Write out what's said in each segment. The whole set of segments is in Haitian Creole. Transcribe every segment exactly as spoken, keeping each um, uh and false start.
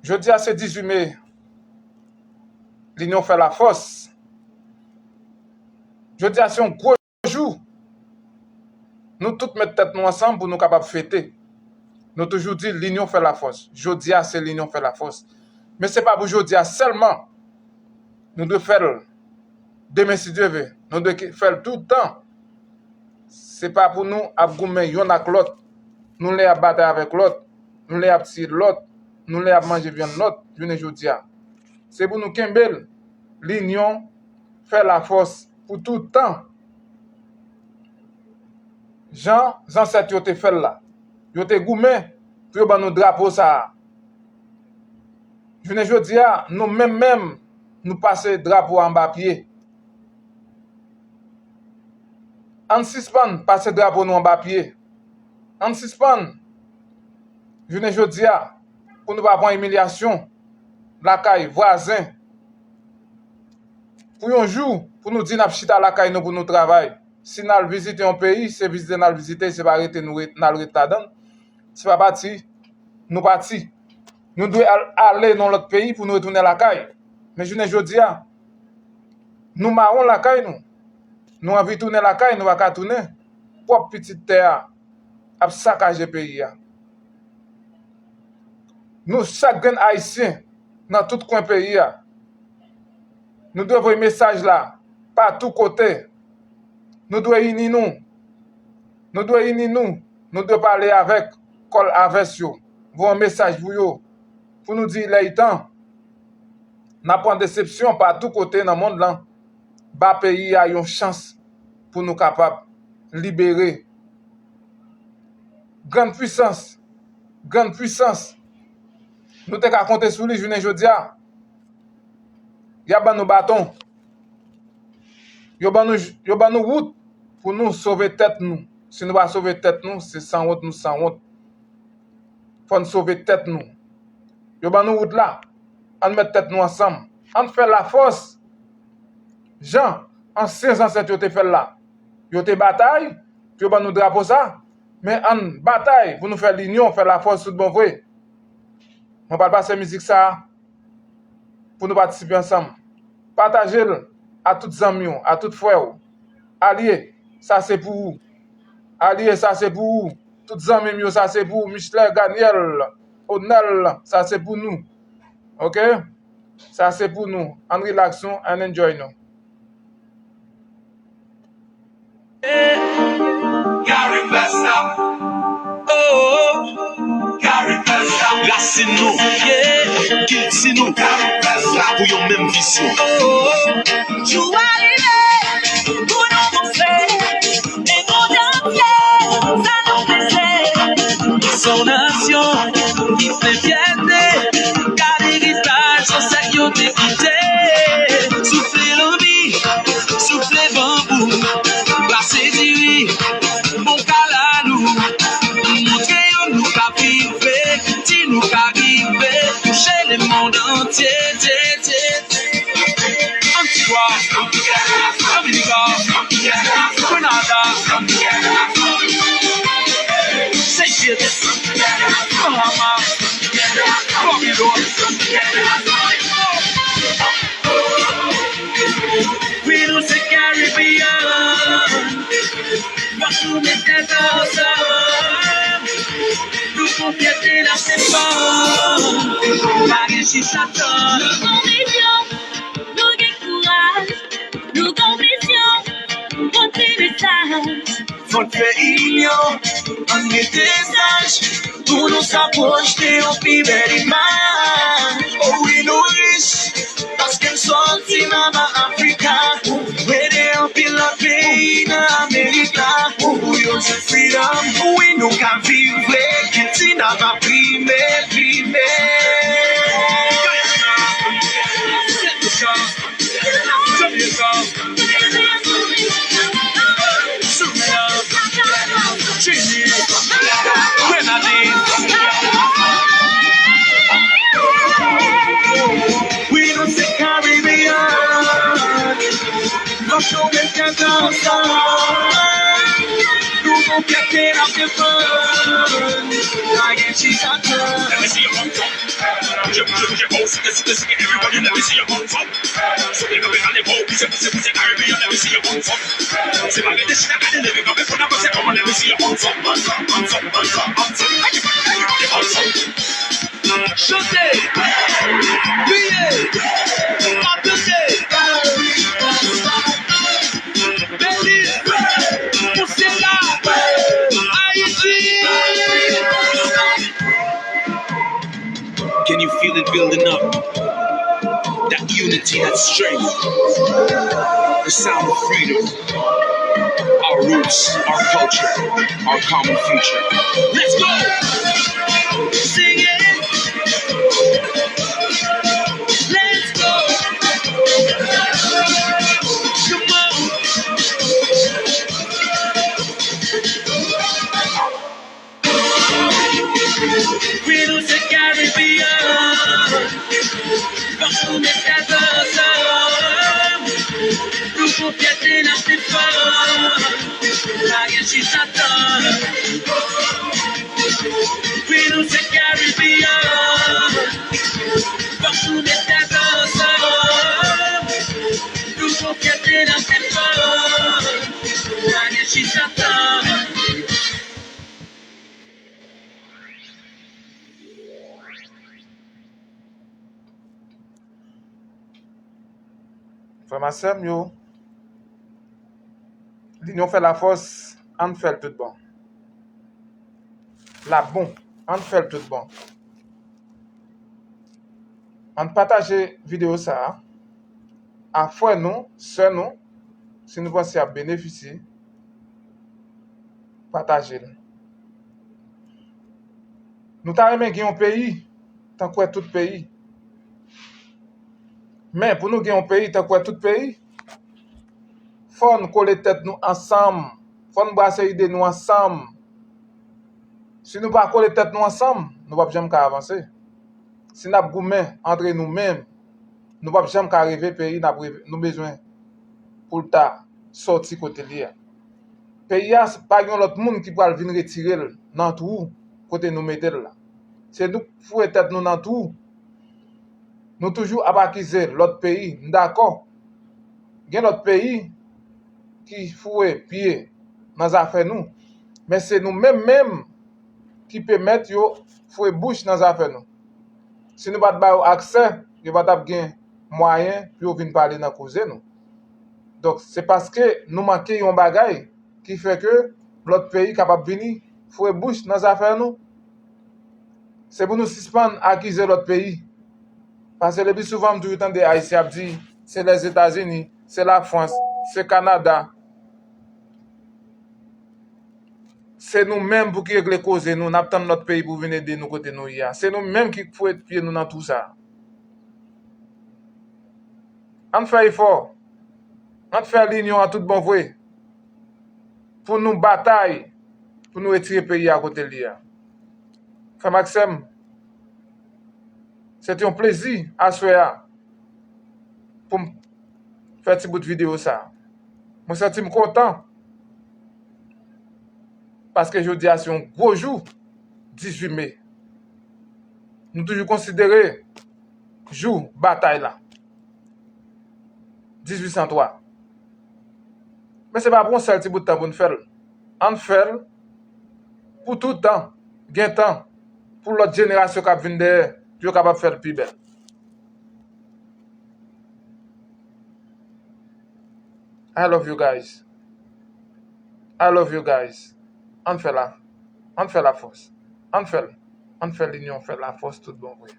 Jodi a se dizuit me. Linyon fè lafòs. Jodi a se yon gwo jou. Nou tout met tèt nou ansanm pou nou kapab fete. Nou toujou di linyon fè lafòs. Jodi a se linyon fè lafòs. Men se pa pou jodi a sèlman. Nou dwe fè l demen si Dye ve. Nou dwe ke- fè l toutan. Se pa pou nou ap goumen yonn ak lòt. Nou lè ap batay avèk lòt. Nou lè ap tiye lòt. Nou lè ap manje vyann lòt. Jounen jodi a. Se pou nou kenbe l. Linyon fè lafòs pou toutan. Jan zansèt yo te fè l la. Yo te goumen pou yo ban nou drapo sa a. Jounen jodi a, nou menm menm, nou pase drapo a anba pye. Ann sispann pase drapo nou anba pye. Ann sispann, jounen jodi a, pou nou pa pran imilyasyon lakay vwazen. Pou yon jou, pou nou di n ap chita lakay nou pou nou travay. Si n al vizite yon peyi, se vizite n al vizite, se pa rete nou ret, n al ret ladan l. Se pa pati, nou pati. Nou dwe al, ale nan lòt peyi pou nou retounen lakay. Men jounen jodi a, nou mawon lakay nou. Nou anvi tounen lakay, nou pa ka tounen. Pwòp pitit tè a ap sakaje peyi a. Nou, chak grenn Ayisyen, nan tout kwen peyi a, nou dwe voye mesaj la patou kote. Nou dwe ini nou. Nou dwe ini nou. Nou dwe pale avèk kòl avès yo. Voye yon mesaj pou yo. Pou nou di lè i tan. N ap pran desepsyon patou kote nan mond lan. Ba peyi a yon chans pou nou kapab libere. Grann pwisans. Grann pwisans. Nou te ka konte sou li jounen jodi a. Y ap ban nou baton. Yo ban nou, yo ban nou wout pou nou sove tèt nou. Si nou pa sove tèt nou, se sanwont nou sanwont. Fò n sove tèt nou. Yo ban nou wout la. Ann met tèt nou ansanm. Ann fè lafòs. Jan ansyen zansèt yo te fè l la. Yo te batay pou yo ban nou drapo sa. Men ann batay pou nou fè linyon, fè lafòs tout bon vre. Mwen pral pase mizik sa a pou nou patisipe ansanm. Pataje l a tout zanmi w, a tout frè w. Alye, sa se pou ou. Alye, sa se pou ou. Tout zanmi m yo, sa se pou ou. Michelet, Daniel, Onel, sa se pou nou. Oke? Sa se pou nou. Ann relax nou, ann enjoy nou. Gary Festa. Oh, Gary Festa. Rasin nou, yeah, kilti nou. Gary Festa. Pou yon menm vizyon. Oh, jou a rive pou nou panse e mond antye sa nou panse. Son nasyon ki fè fyète, gade eritaj zansèt yo te kite. Soufle lanbi, soufle banbou, brase diri, bon kalalou. Montre yo nou ka vive, di nou ka rive, touche lemonn antye, tye, tye, tye. Antigua, Dominika, Grenada, Seychelles, Bahamas, Barbados. Wi, nou se Caribbean. Fòk nou met tèt ansanm. Nou pou fyète n ap defann. Pa gen chita tann. Nou gon vizyon, nou gen kouraj. Nou gon vizyon, pote mesaj. Fò n fè inyon, ann rete saj. Pou nou sa pwojte yon pi bèl imaj. O wi, nou rich, paske n sòti anba Afrika. Ede anpil lòt peyi nan Amerik la. Pou yo jwenn freedom. Wi, nou ka viv vre, kilti n ap prime, prime. Jamaica, Suriname, Chili, Grenadin. Wi, nou se Caribbean. Fòk nou met tèt ansanm. Nou gon fyète n ap defann. Pa gen chita tann. Chante, kriye, papyote, Belize, Pousela, Ayiti. Can you feel it building up? That unity, that strength, the sound of freedom, our roots, our culture, our common future. Let's go! Sing it! Let's go! Come on! Wi, nou se Caribbean. Fòk nou met tèt ansanm. Nou pou fyète n ap viv fò. Pa gen chita tan. Wi, nou se Caribbean. Fòk nou met tèt ansanm. Nou pou fyète n ap viv fò. Pa gen chita tan. Frè m ak sè m yo, linyon fè lafòs, ann fè l tout bon. L ap bon, ann fè l tout bon. Ann pataje videyo sa a a frè nou, sè nou, si nou panse y ap benefisye, pataje l. Nou ta renmen gen yon peyi tankou tout peyi. Men pou nou gen yon peyi tankou tout peyi, fò n kole tèt nou ansanm. Fò n brase ide nou ansanm. Si nou pa kole tèt nou ansanm, nou p ap janm ka avanse. Si n ap goumen antre nou menm, nou p ap janm ka reve peyi n ap reve, nou bezwen pou l ta sòti kote l ye a. Peyi a, pa gen yon lòt moun ki pral vin retire l nan twou kote nou mete l la. Se nou k foure tèt nou nan twou. Nou toujou ap akize lòt peyi, m dakò. Gen lòt peyi ki foure pye nan zafè nou, men se nou menm menm ki pèmèt yo foure bouch nan zafè nou. Si nou pa t ba yo aksè, yo pa t ap gen mwayen pou yo vin pale nan koze nou. Donk, se paske nou manke yon bagay ki fè ke lòt peyi kapab vini foure bouch nan zafè nou. Se pou nou sispann akize lòt peyi. Paske le pli souvan, m toujou tande Ayisyen ap di, se Lèzetazini, se Lafrans, se Kanada. Se nou menm pou ki regle koze nou, n ap tann lòt peyi pou vin ede nou kote nou ye a. Se nou menm ki foure pye nou nan twou sa a. Ann fè efò, ann fè linyon an tout bon vre, pou nou batay, pou nou retire peyi a kote l ye a. Frè m ak sè m, se te yon plezi aswè a pou m fè ti bout videyo sa a. Mwen santi m kontan, paske jodi a se yon gwo jou, dizuit me. Nou toujou konsidere jou batay la, dizuit san twa. Men se pa pou yon sèl ti bout tan pou n fè l. Ann fè l pou tout tan, gen tan, pou lòt jenerasyon k ap vin dèyè, pou yo kapab fè l pi bèl. I love you guys. I love you guys. Ann fè la, ann fè lafòs. Ann fè l. Ann fè linyon fè lafòs tout bon vre.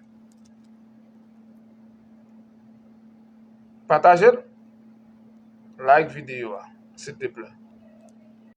Pataje l. Like videyo a, silteplè.